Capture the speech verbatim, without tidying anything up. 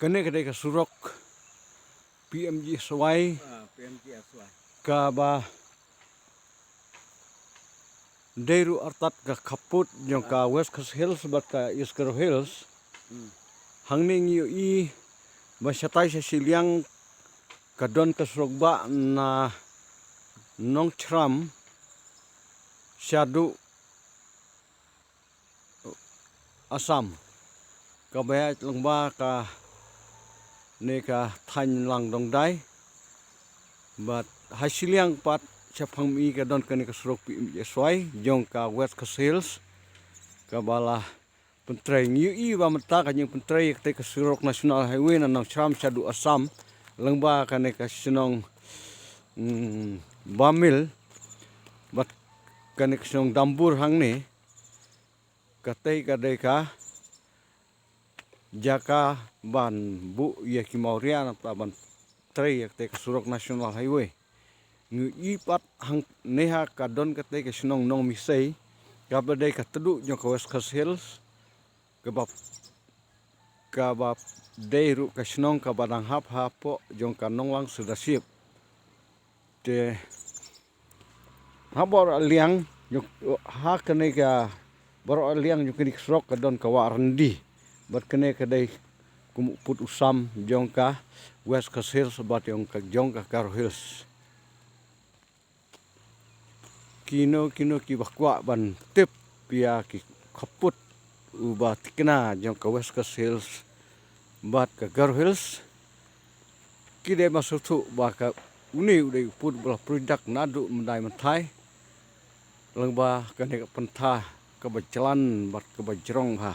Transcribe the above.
Kane ka dei ka surok P M G S Y, ah, P M G S Y, kaba dei ruh artat ka khappud jong ka West Khasi Hills bad ka East Garo Hills. Hmm. Hangne ngi ïohi ba shatai sha shiliang ka don ka surok ba na Nongshram shaduh Assam, kaba ïaid lyngba kane ka thaiñ Langdongdai. Bad ha shiliang pat shaphang mihngi ka don kane ka surok P M G S Y jong ka West Khasi Hills, kaba la pyntrei. Ngi ïohi ba mynta ka jingpyntrei ïa katei ka surok National Highway na Nongshram shaduh Assam, lyngba kane ka shnong, mm, Bamil bad kane ka shnong Dambur hangne. Katei ka dei ka jaka ban buh ïa ki mawria nangta ban trei ïa katei ka surok National Highway. Ngi ïohi pat hangne ha ka don katei ka shnong Nongmisei, kaba dei ka tduh jong ka West Khasi Hills, kaba, kaba dei ruh ka shnong kaba dang hap hapoh jong ka Nonglang Sudaship. Te ha baroh liang jong, ha kane ka baroh liang jong kane ka surok ka don ka wah ryndi. Bad kane ka dei kum u pud u sam jong ka West Khasi Hills bad jong ka, jong ka Garo Hills. Kino kino kiba kwah ban tip ïa ki khappud uba thikna jong ka West Khasi Hills bad ka Garo Hills, ki dei ban sngewthuh ba ka, une u dei u pud ba la pyrshah naduh mynta mynta, lyngba kane ka pynthor kaba jlan bad kaba jrong bha.